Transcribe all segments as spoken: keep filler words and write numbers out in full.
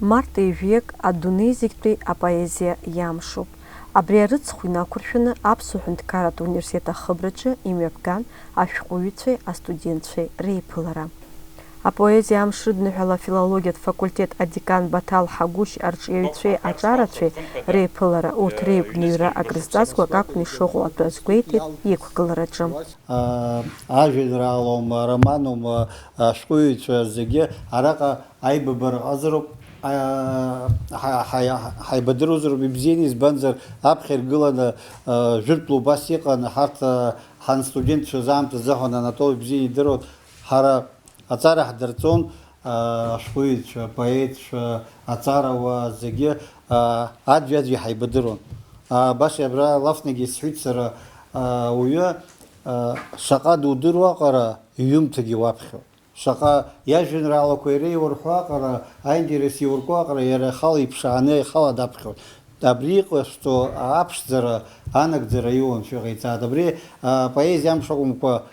Март ҩажәиак адунеи зегьтәи апоезиа иамшуп. Абри арыцхә инақәыршәаны Аԥсуа ҳәынҭқарратә университет ахыбраҿы имҩаԥган ашәҟәыҩҩцәеи астудентцәеи реиԥылара. Апоезиа амш рыдныҳәала афилологиатә факультет адекан Баҭал Ҳагәышь арҿиаҩцәеи аҿарацәеи реиԥылара, урҭ реигәныҩра акрызҵазкуа акакәны ишыҟоу атәы азгәеиҭеит иқәгылараҿы. Ажәеинраалоума, ароманума, ашәҟәыҩҩцәа зегьы араҟа аибабара ҟазароуп. Ҳа-, ҳа-, ҳаибадыруазароуп ибзианы, избанзар, аԥхьа иргыланы, жәытәла убас иҟан, ҳарҭ, ҳанстудентцәаз аамҭазы аҳәон, Анатоли ибзианы идыруан, ҳара аҵара ҳдырҵон, ашәҟәыҩҩцәа, апоетцәа, аҵарауаа зегьы, аӡәи-аӡәи ҳаибадыруан. Баша абра лафнагьы исҳәеит сара, ауаҩы, шаҟа дудыруа аҟара иҩымҭагьы уаԥхьоит. Шаҟа иажәеинраалақәа иреиуа рҳәо аҟара, аинтерес иурку аҟара иара ихала иԥшааны, ихала даԥхьоит. Абри иҟасҵо аԥшӡара анагӡара иуамашәа ҟаиҵааит. Абри апоезиа амш акәымкәа,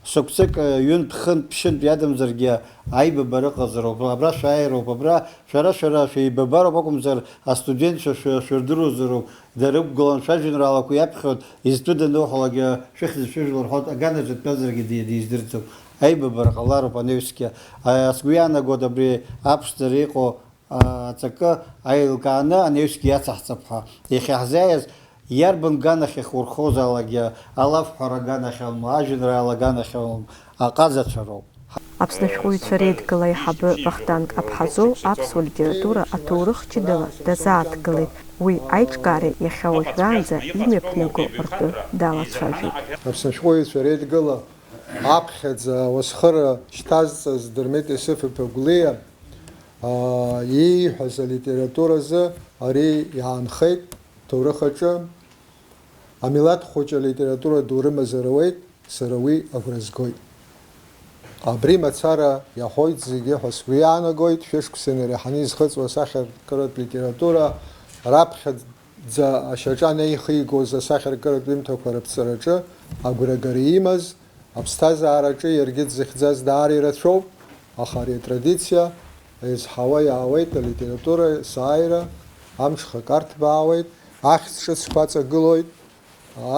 шықәсык, ҩынтә-хынтә, ԥшьынтә иадамзаргьы аибабара ыҟазароуп. Абра шәааироуп, абра шәара, шәара шәеибабароуп акәымзар, астудентцәа шәа-, шәырдыруазароуп. Дарықәгылан шәажәеинраалақәа иаԥхьоит, изтәыда ануҳәалак, шәыхьӡ шәыжәла рҳәоит, аганахьтә дтәазаргьы ди-, диздырӡом. Аибабара ҟалароуп анаҩсгьы. А, сгәы иаанагоит абри аԥшӡара иҟоу, а, аҵакы аилкааны анаҩсгьы иацаҳҵап ҳәа. Иахьа ҳзааиз иарбан ганахь иахурхозаалакгьы, алафҳәара аганахь аума, ажәеинраала аганахь аума, аҟазацәа роуп. Аԥсны ашәҟәыҩҩцәа реидгыла аиҳабы Вахтанг Аԥҳазоу аԥсуа литература аҭоурых ҷыдала дазааҭгылеит. Уи аиҿкаара иахьа уажәраанӡа имҩаԥнаго ртәы далацәажәеит. Аԥсны ашәҟәыҩҩцәа реидгыла аԥхьаӡа ауасхыра шьҭазҵаз Дырмит Есыф-иԥа Гәлиа, аа, ииҳәаз алитературазы ари иаанхеит, ҭоурых аҿы амилаҭ хәыҷы алитература ду рымазар ауеит. Сара уи агәра згоит. Абри мацара иаҳәоит зегьы ҳәа сгәы иаанагоит, шәышықәса инареиҳаны изхыҵуа асахьаркыратә литература раԥхьаӡа ашьаҿа анеихигоз асахьаркыратә ҩымҭақәа рыԥҵараҿы агәрагара имаз, аԥсҭазаараҿы иаргьы дзыхьӡаз даара ирацәоуп, аха ари атрадициа еизҳауа иаауеит, алитература есааира амҽхак арҭбаауеит, ахьӡ ҿыцқәа аҵагылоит.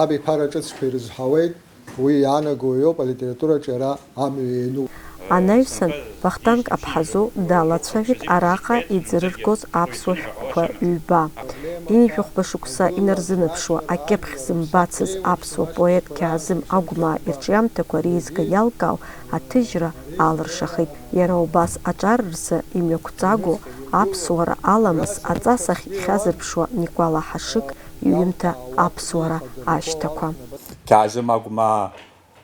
Абиԥара ҿыцқәа ирызҳауеит, уи иаанагоу иоуп алитератураҿы иара амҩа иану. Анаҩсан, Вахтанг Аԥҳазоу далацәажәеит араҟа иӡырыргоз аԥсуа шәҟәқәа ҩба. Ҩынҩажәи жәохәба шықәса инарзынаԥшуа акьыԥхь зымбацыз аԥсуа поет Қьаазым Агәмаа ирҿиамҭақәа реизга иалкаау аҭыжьра алыршахеит. Иара убас аҿар рзы имҩақәҵагоу аԥсуара аламыс аҵас ахь ихьазырԥшуа Никәала Ҳашыг иҩымҭа Аԥсуара ашьҭақәа. Қьаазым Агәмаа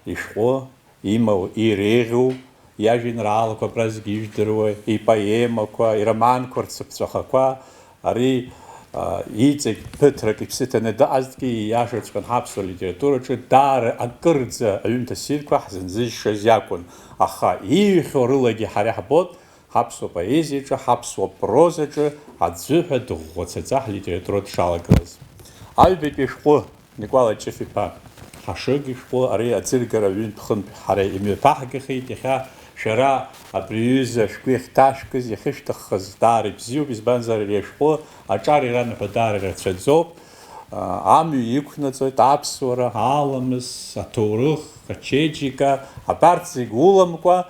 ишәҟәы, имоу, иреиӷьу, иажәеинраалақәа абра зегьы ижәдыруа, ипоемақәа, ироманқәа рцыԥҵәахақәа, ари, а, иҵегь ԥыҭрак иԥсы ҭаны дыҟазҭгьы, ииашаҵәҟьан ҳаԥсуа литератураҿы даара акырӡа аҩымҭа ссирқәа ҳзынзыжьшаз иакәын, аха ииҩхьоу рылагьы ҳара иаҳбоит, ҳаԥсуа поезиаҿы, ҳаԥсуа прозаҿы аӡәы ҳәа дыӷәӷәацаӡа ҳлитература дшалагылаз. Аҩбатәи ашәҟәы, Никәала Ҷыф-иԥа Ҳашыг ишәҟәы, ари аӡыргара ҩынтә-хынтә ҳара имҩаԥаҳгахеит, иахьа шәара абри аҩыза шәгәы иахьҭашәкыз, иахьышәҭаххаз даара ибзиоуп, избанзар, ари ашәҟәы аҿар иранаҳәо даара ирацәаӡоуп. Амҩа иқәнаҵоит аԥсуара, аламыс, аҭоурых, ачеиџьыка, абарҭ зегь уламкәа,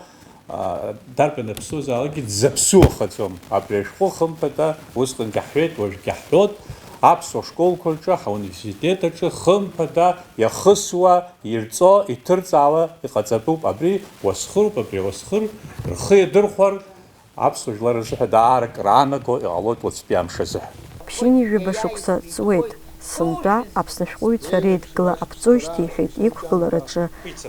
дарбан аԥсуазаалакгьы дзаԥсуахаӡом. Абри ашәҟәы, хымԥада, усҟангьы ҳҳәеит, уажәгьы ҳҳәоит, аԥсуа школқәа рҿы, ҳауниверситет аҿы, хымԥада, иахысуа, ирҵо, иҭырҵаауа иҟаҵатәуп. Абри уасхыруп, абри уасхыр, рхы иадырхәар, аԥсуа жәлар рзыҳәа даара акраанаго иҟалоит уаҵәтәи амш азыҳәа. Ԥшьынҩажәаба шықәса ҵуеит, сынтәа Аԥсны ашәҟәыҩҩцәа реидгыла аԥҵоижьҭеи, иҳәеит иқәгылараҿы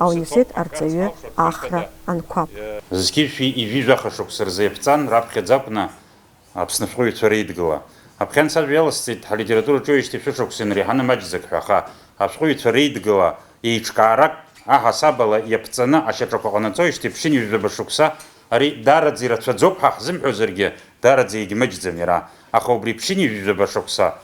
ауниверситет арҵаҩы Ахра Анқәаб. Зқьи жәшәи ҩажәи жәаха шықәса рзы иаԥҵан, раԥхьаӡа акәны Аԥсны ашәҟәыҩҩцәа реидгыла. Аԥхьан сажәа иаласҵеит, ҳалитература ҿоижьҭеи шәышықәса инареиҳаны маҷӡак ҳәа, аха ашәҟәыҩҩцәа реидгыла еиҿкаарак аҳасабала иаԥҵаны ашьаҿақәа ҟанаҵоижьҭеи ԥшьынҩажәаба шықәса, ари даараӡа ирацәаӡоуп ҳәа ҳзымҳәозаргьы, даараӡа егьмаҷӡам иара. Аха убри ԥшьынҩажәаба шықәса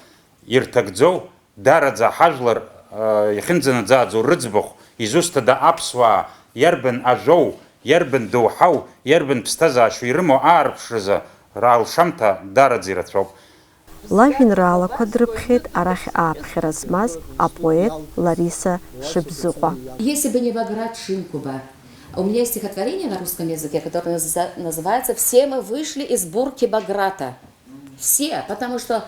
ирҭагӡоу, даараӡа ҳажәлар, ыы, иахьынӡанаӡааӡо рыӡбахә, изусҭада аԥсуаа, иарбан ажәоу, иарбан доуҳау, иарбан ԥсҭазаашьоу ирымоу аарԥшразы, Ралшамҭа дараӡа ирацәоуп. Лажәеинраалақәа дрыԥхьеит арахь ааԥхьара змаз апоет Лариса Шыбзыҟәа. Если бы не Баграт Шинкуба, у меня есть стихотворение на русском языке, которое называется «Все мы вышли из бурки Баграта». Все, потому что,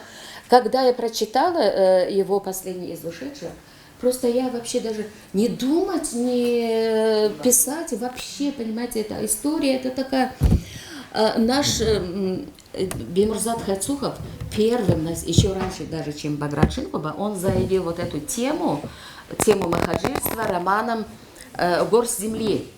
когда я прочитала э, его последний из ушедших, просто я вообще даже не думать, не писать, вообще, понимаете, эта история, это такая... э, Наш э, м, э, Бимурзат Хайцухов первым, нас- еще раньше даже, чем Баграт Шинкуба, он заявил вот эту тему, тему махаджирства романом э, «Горсть земли».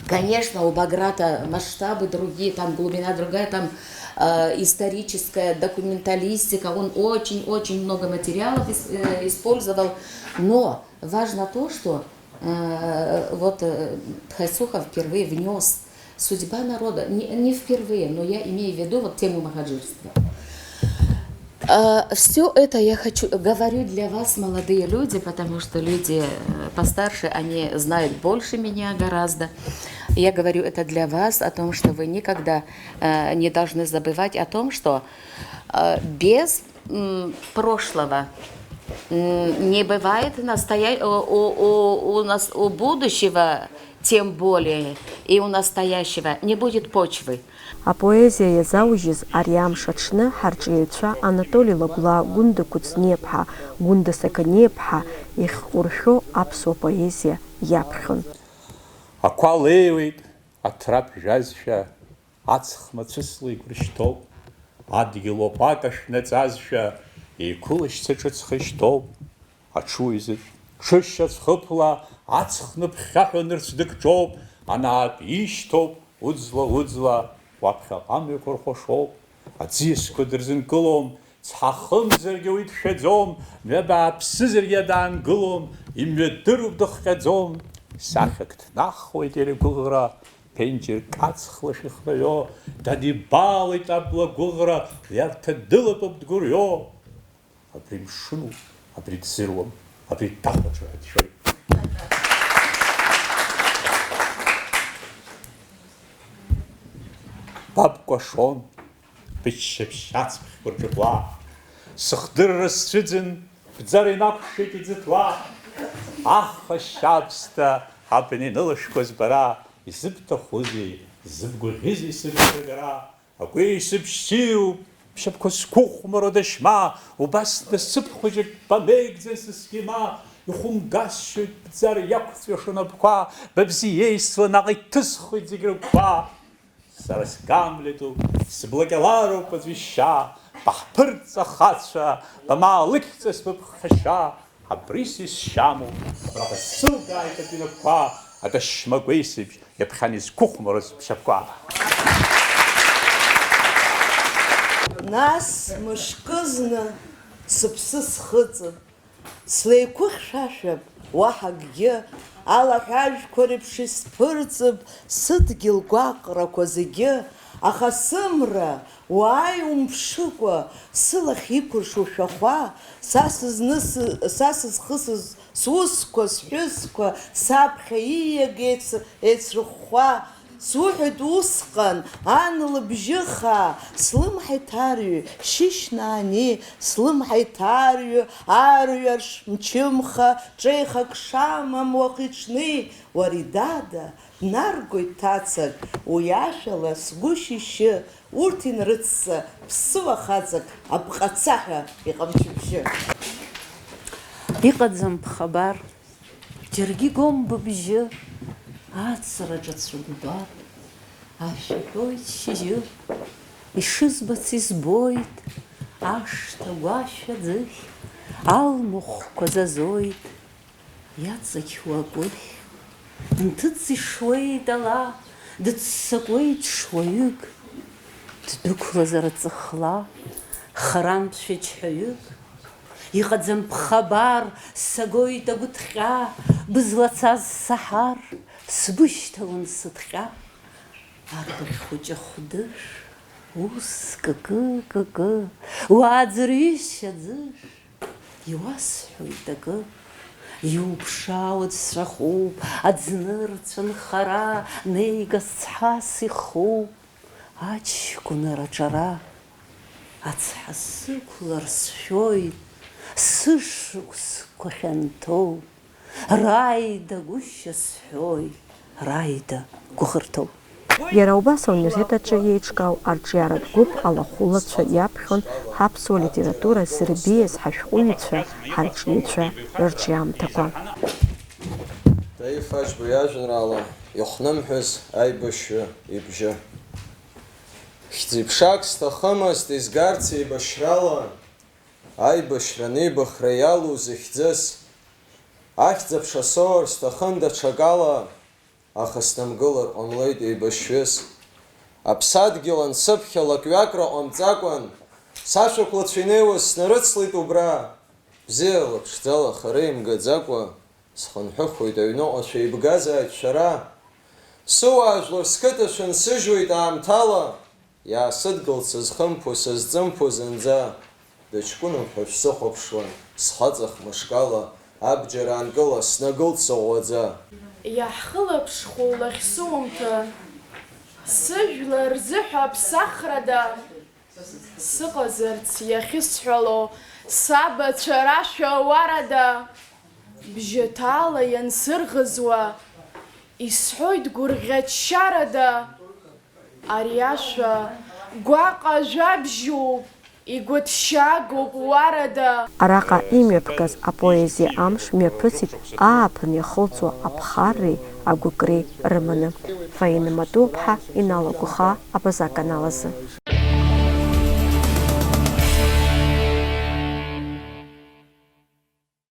Конечно, у Баграта масштабы другие, там глубина другая, там э, историческая документалистика. Он очень-очень много материалов ис- э, использовал. Но важно то, что э, вот э, Тхайсухов впервые внес судьба народа, не, не впервые, но я имею в виду вот тему махаджирства. Все это я хочу, говорю для вас, молодые люди, потому что люди э, постарше, они знают больше меня гораздо. Я говорю это для вас, о том, что вы никогда э, не должны забывать о том, что э, без м, прошлого м, не бывает настоя... у, у, у, у нас, у будущего, тем более и у настоящего, не будет почвы. Апоезиа иазаужьыз ари амш аҽны ҳарҿиаҩцәа Анатоли Лагәлаа, Гәында Кәыҵниаԥҳа, Гәында Сақаниаԥҳа ихьҟәыршәо аԥсуа поезиа иаԥхьон. Ақәа леиуеит аҭра ԥжәазшәа, аҵх мацәысла игәыршьҭоуп, адгьыл уапак ашәнаҵазшәа, еиқәылашьца ҿыцха ишьҭоуп. Аҽуаҩ зегь ҽышьацәхыԥла аҵх ныԥхьаҳәа нырцә дыкҿоуп, анаатә ишьҭоуп уӡла-уӡла, уаԥхьаҟа амҩақәа рхәашоуп. Аӡиасқәа дырзынкылом, цҳа хымзаргьы уи дшәаӡом, мҩа бааԥсызаргьы даангылом, имҩадыруп дыхҟьаӡом. Сахьак днахуеит иара игәыӷра, ԥенџьырк аҵхла шихнаҩо, дадибалоит абла гәыӷра, лиарҭа дылатәоуп дгәырҩо. Абри мшынуп, абри дӡыруам, абри дахәаҽра ҳәа дшәоит. Баб кәашон, быччаԥшь ацԥхьқәа рҿакуа, сыхдырра сцәыӡын, бӡара инақәшәеит иӡыҭуа. Аха шьабсҭа абна инылашәкуаз бара, изыбҭахузеи, изыбгәаӷьызеи сыбжьагара? Агәеисыбжь сиуп, бшьапқәа зқәыхәмаруа дашьма, убас насыԥ хәыҷык бамеигӡан сыскьема, ихәымгасшьоит бӡара иақәҵәиашо напқәа, ба бзиа еисуа наҟ иҭысхуеит зегь рыгәқәа. Сара сгамлетуп, сыблакьалароуп аӡә ишьа, баҳԥырҵ ахацәа, бамаалықьҵас быԥхашьа, Абри сисшьамоуп, абраҟа сылгааит атәинақәа, адашьма гәеисыбжь иаԥхьан изқәыхәмарыз бшьапқәа. Нас мышкызны сыԥсы схыҵып, слеиқәыхьшәашәап уаҳа акгьы, алаҳәажәқәа реиԥш исԥырҵып сыдгьыл гәаҟрақәа зегьы, аха сымра, уааи умԥшыкәа, сылахь иқәыршоу шәахәа, са сызны сы-, са сызхысыз сусқәа, сҳәызқәа, саԥхьа ииагеит с-, еицрыхәхәа, суҳәоит усҟан, ан лыбжьы хаа, слымҳа иҭарҩы, шьышьнаани, слымҳа иҭарҩы, арҩаш мчымха, ҿеихак шамам уахи-ҽни, уари дада, днаргоит ҭацак, уи ашәала сгәы шьышьы, урҭ инрыцҵа, ԥсыуа хаҵак, апҟацаҳәа иҟамчыбжьы. Иҟаӡам ԥхабар, џьаргьы гом быбжьы, ацраҿы цәыкәбар, ашәаҳәоит шьыжьы, ишызбац избоит, ашҭа гәашә аӡыхь, алмахәқәа зазоит, иаҵақьуа агәыхь. Нҭыҵ ишуеит ала, дыццакуеит шуаҩык, ддәықәлазар аҵыхла, харантә шәаџьҳәаҩык. Иҟаӡам ԥхабар, сагоит агәыҭҟьа, бызлацаз саҳар, сбышьҭалон сыҭҟьа. Арбаӷь хәыҷы хәдыш, ус кыкы, кыкы, уааӡырҩышьа ӡыш. Иуасҳәоит акы, иуԥшаауа ӡцәахуп, аӡнырцә нхара, неига сцҳас ихуп. Аҷкәынара аҿара ацҳа сықәлар сшәоит, сышықәсқәа хьанҭоуп, рааида гәышьа сҳәоит, рааида гәыӷырҭоуп. Иара убас ауниверситет аҿы иеиҿкаау арҿиаратә гәыԥ алахәылацәа иаԥхьон ҳаԥсуа литература зырбеиаз ҳашәҟәыҩҩцәа, ҳарҿиаҩцәа рырҿиамҭақәа. Таиф Аџьба иажәеинраала ихнымҳәыз аибашьҩы ибжьы. Хьӡи-ԥшак сҭахымызт изгарц еибашьрала, аибашьра анеибыхра иалоу зыхьӡыз. Ахьӡ-аԥша соур сҭахын даҽакала, аха снамгылар ҟамлеит еибашьҩыс. Аԥсадгьыл ансыԥхьа лакҩакра ҟамҵакәан, сашәақәлацәа инеиуаз снарыцлеит убра. Бзиала, ԥшӡала, хара имгаӡакәа, схынҳәыхуеит аҩныҟа шәеибгазааит шәара. Сыуаажәлар сқыҭа шәынсыжьуеит аамҭала, иаасыдгылт сызхымԥо, сызҵымԥо зынӡа. Дыҷкәыноуп ҳәа шәсыхәаԥшуан, схаҵа хмышкала, абџьар аанкыла, снагылт сыӷәӷәаӡа. Иаҳхылаԥшхәу лахь сумҭан, сыжәлар рзыҳәа ԥсахрада. Сыҟазарц иахьысҳәало, сабацәа рашәа уарада, бжьаҭаала иансырӷызуа, исҳәоит гәырӷьа-ччарада, ари ашәа гәаҟа жәабжьуп, игәыҭшьаагоуп уарада. Араҟа имҩаԥгаз апоезиа амш мҩаԥысит ааԥын иахылҵуа аԥхарреи агәыкреи рыманы. Фаина Матуаԥҳа, Инал Агәхаа, Абаза аканалазы.